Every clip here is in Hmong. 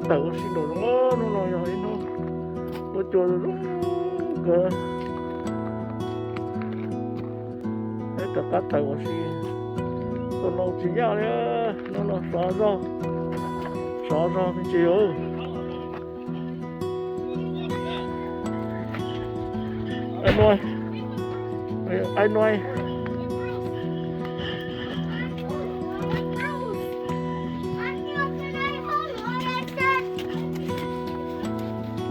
Tawm ua si nraum zoov, hnub no yog ib hnub ua cua zoo kawg. Peb rov qab tawm ua si, ua no tsis yaj li, hnub no sov zog, sov zog me ntsis. Ai nuai, ai nuai.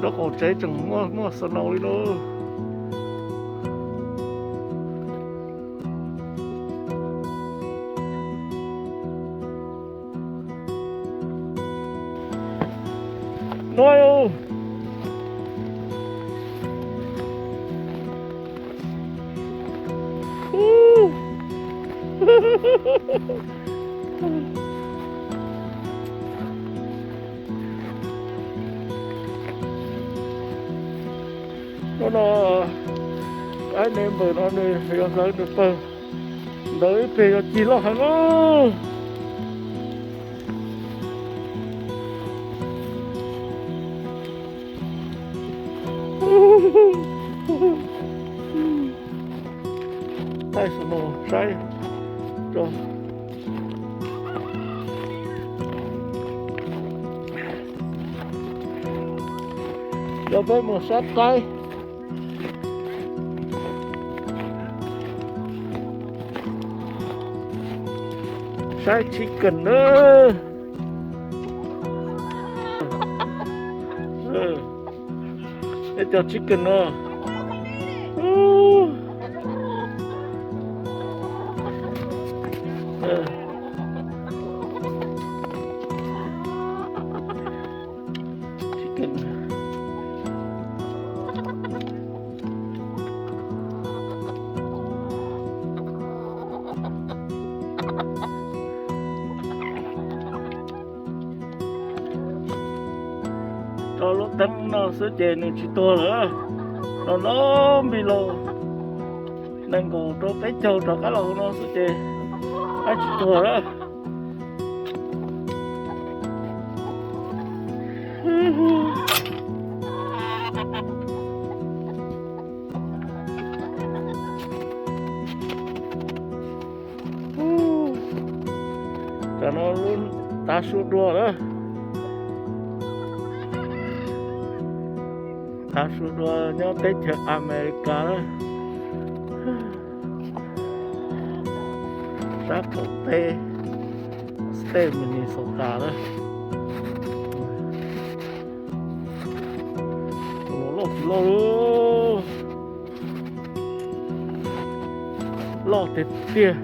Nraub qaum tsev tseem muaj muaj snow li lauj. Nuai ua. Hnub no, aib ne npawm no nws yog hlawv nws pawg, ntawd ib pliag yog cig loj heev lauj. Thaij snow saib tso. Cov peb mus sab qaib saib chicken na. Peb cov chicken no. Rau lub teeb no xwb ces nws tsis tuag lawm. No no npij los nees nkaum rau peb caug rov qab los hauv no xwb ces qaib tsis tuag lawm. Tam no lub tav su dua lawm. Tav su dua nyob teb chaws Amelikas lawm. Sab qaum teb, state Minnesota lawm. Loj tsis loj li. Loj tiag tiag.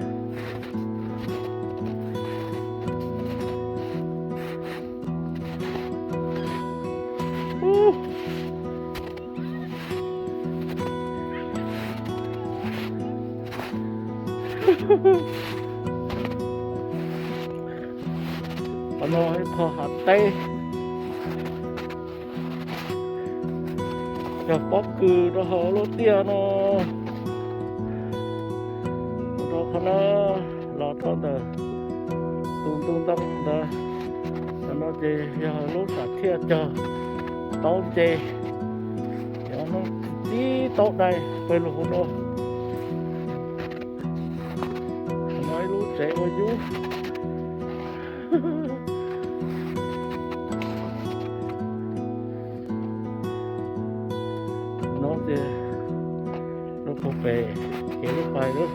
Qhov no ib qho hav teb, yog pob kws rau hauv lub tiaj no. Rau qhov no los rau ntawm tus ntug ntoo ntawd. Qhov no ces yog lub sam thiaj cog taub nce, cov no tib taub dai pawg lug hauv no. Qhov no ib lub tsev ua yub. No ces rau puag pem kev lub pais lawm.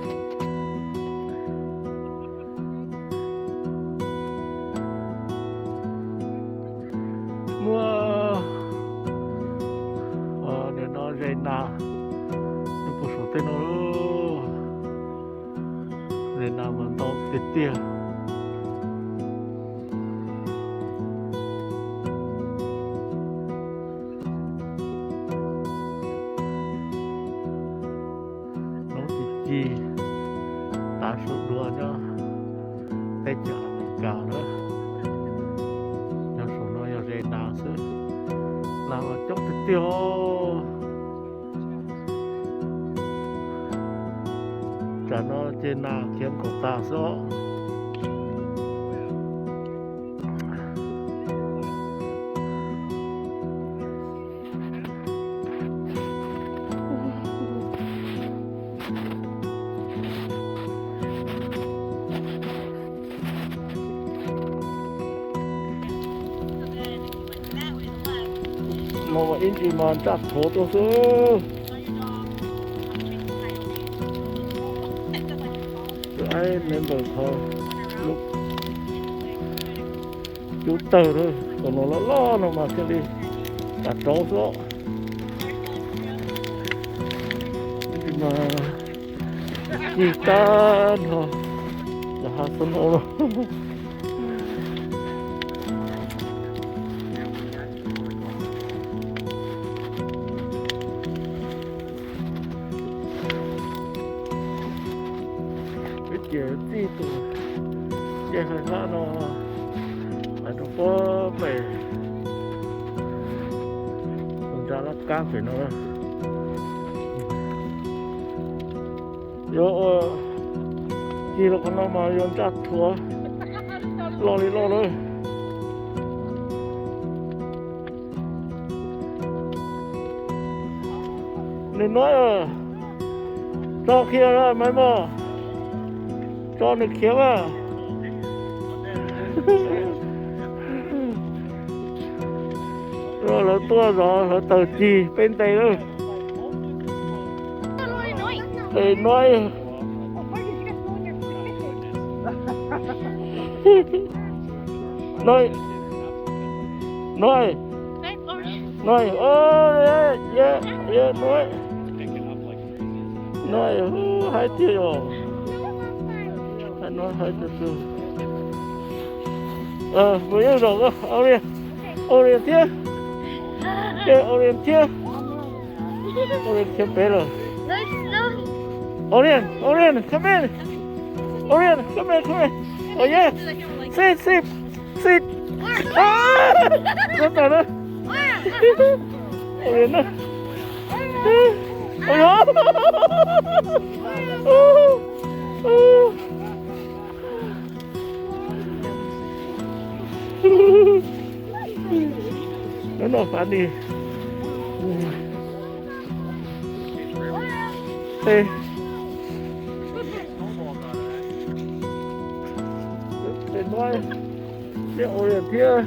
Muaj, nim no ze nas, nws puag saum tej no, ze nas mas ntau tiag tiag. Lub tsis ci tav su dua nyob teb chaws Amelikas na. Nyob saum no yog ze nas xwb, nas mas coob tiag tiag. Tsam no ces nas khiav nkaum tas xwb os. No mas ib ntsis mas ntsaj thuav tuaj xwb. Aib me npawg qhov cub tawg lawm, tus no loj loj no mas thiaj li tas rauv xwb. Ib ntsis mas ci tag nrho cov hav xub no los. Ib ces txij tus ncej hais hlab no hais rau puag pem tus nra laj kab pem no. Yuav ua cig los qhov no mas yuav ntsaj thuav loj li loj lawm. Nws nuav, tso khiav Maiv Mos, tso nws khiav mas. Lawv tuaj zov hluav taws cig peb ntes lawm. Tes nuav, nuav, nuav, nuav, nuav, nuav, haib tiag os. Haib nuav haib tiag tiag. Mus yeej zaum, Orion, Orion thiab, Orion thiab. Orion khiav pem lawm. Orion, Orion, come in. Orion, come in, come in. Oh yeah. Sit, sit, sit. Koj tawm na. Orion na. Nov noj fav ni. Tes nuav, thiab Orion thiab.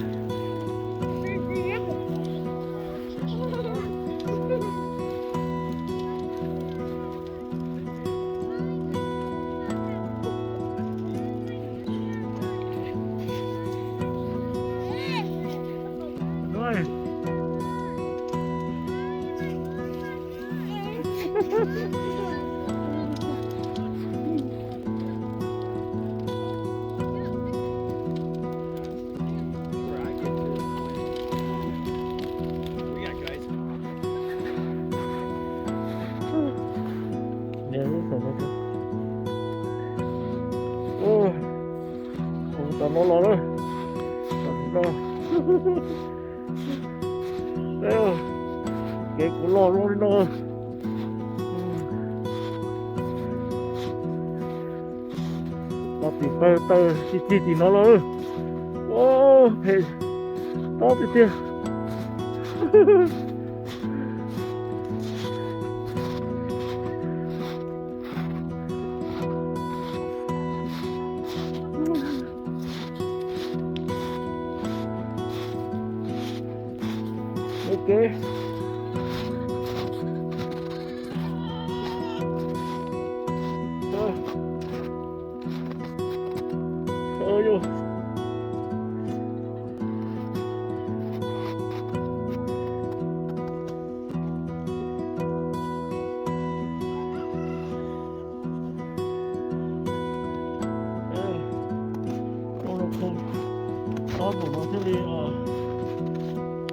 Tom no los lawm. Kev kuv los zoo li no. Los tim pawg taw cig cig tim no los. Ua phem tob tiag tiag. Ok. Ơ, yus. Ob npaum no thiaj li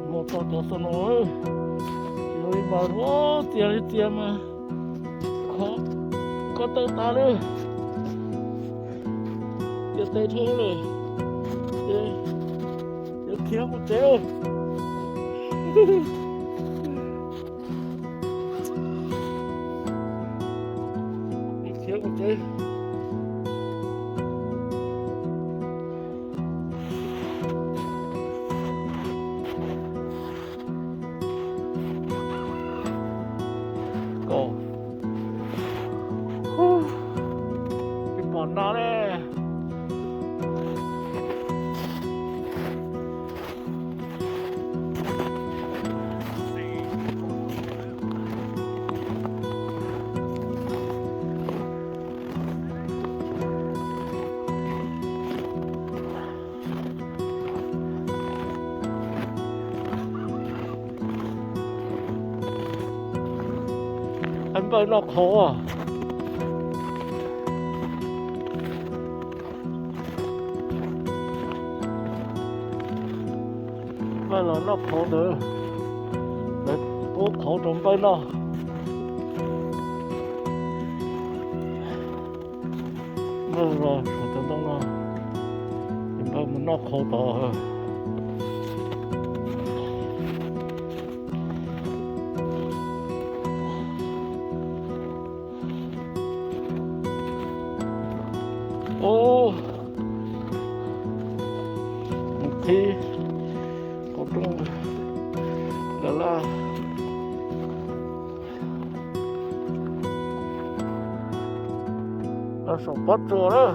mus txog cov snow no. Tsis li mas ua txias li txias mas koj tawg tas lawm. Txias tes dhau lawm. Ces yuav khiav mus tsev. Khiav mus tsev. Koj, tsis pom nas li. Npawj noj qhauv. Npawj los noj qhauv ntawd, lawv pub qhauv rau npawj noj. Npawj los saum cov ntoo no, ces npawj mus noj qhauv tod. Ub, mus qhib qhov rooj laj laj. Saum pob tsuas na,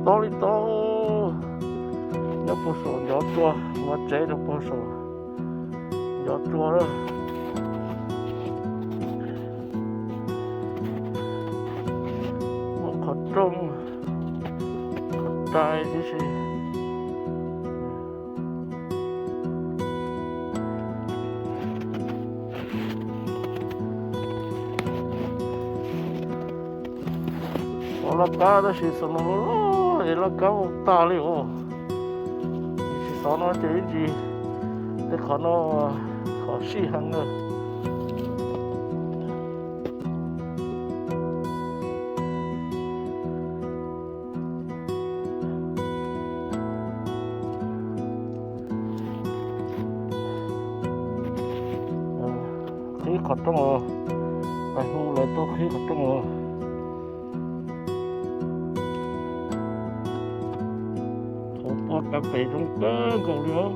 tob li tob, nyob puag saum ncov tsua, ua tsev rau puag saum ncov tsua na. Muaj qhov rooj, qhov rais tib si. Ua laj kab tab sis xov no loj loj es laj kab ua tag li os. Tsis xov no ces ib ntsis tej qhov no qhov sij heev na. Qhib qhov rooj os, pais hu lawv tuaj qhib qhov rooj os. Qhov pua kav pem zoo kawg nkaus li os.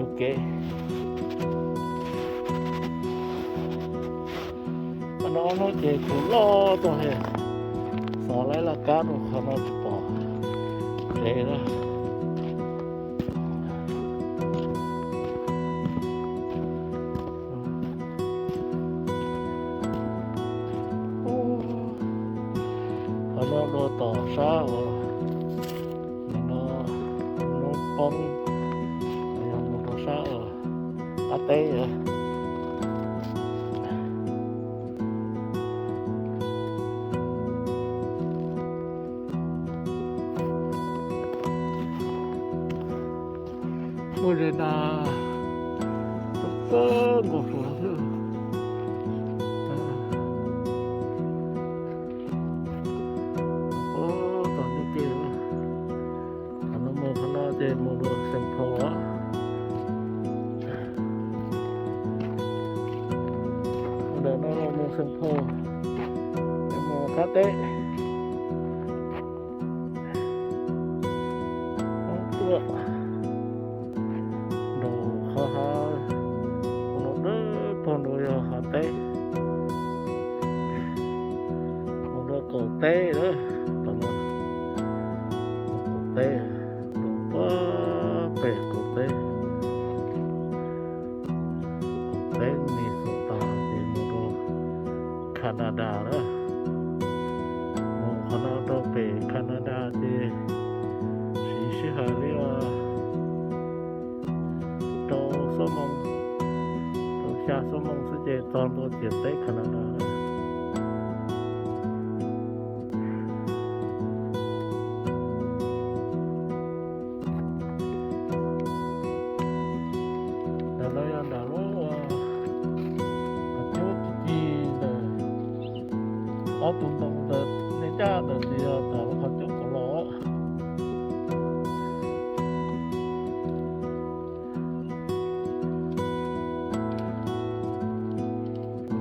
Tus kev no no ces kuv loj tuaj he, xov lawv laj kab rau qhov no tsis pom tsev na. Qhov no dua tom sab uas no, lub poob, yog mus rau sab uas qab teb. Muaj ze na, kawg nkaus suav xwb. Tom ntej, qhov no mus qhov no ces mus rau Xeem Phau os. Ntawm no los mus Xeem Phau, mus qab teb. Tuaj nraum qhov hav no dawb paug nraud yog hav teb, mus rau qaum teb lawm. Tom no qaum teb, rau puag pem qaum teb. Qaum teb Minnesota ces mus rau Canada lawm. Mus qhov no rau pem Canada ces siv sij hawm li rau xuab moos, rau xya xuab moos xwb ces txog ntua ciam teb Canada lawm. Ntawm no yog nram lub qhov cub ci ci ntawm ob tug ntoo ntawd, nej ncaj ntawd ces yog nram lub qhov cub kaum los.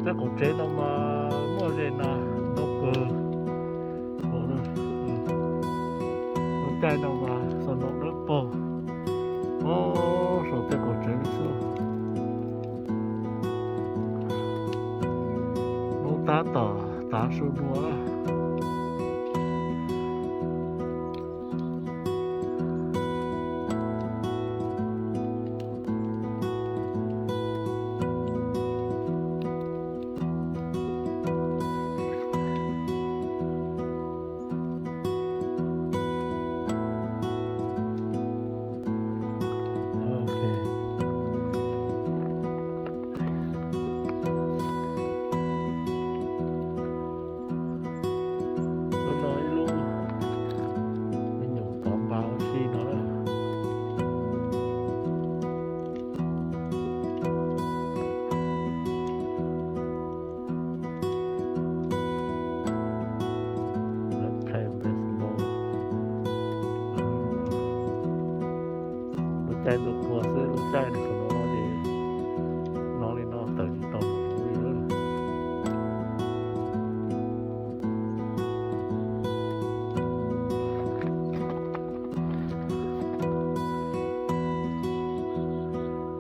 Tej qaum tsev no mas muaj ze na, ntau kawg. Lub caij no mas snow dawb paug, saum tej qaum tsev li xwb. Hnub tab tom Tav su nua. Lub no ib lub me nyuam tov npas ua si no. Lawv play baseball. Lub caij ntuj qhua xwb, lub caij ntuj qhua no ces no li no tawm tsis tau li.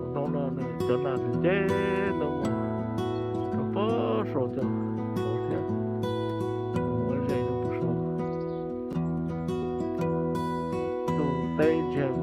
Hnub no nws cov nas nws nce ntau mus rau pem saum cov saud thiab, muaj ze rau pem saud. Ntuj teb ntsiag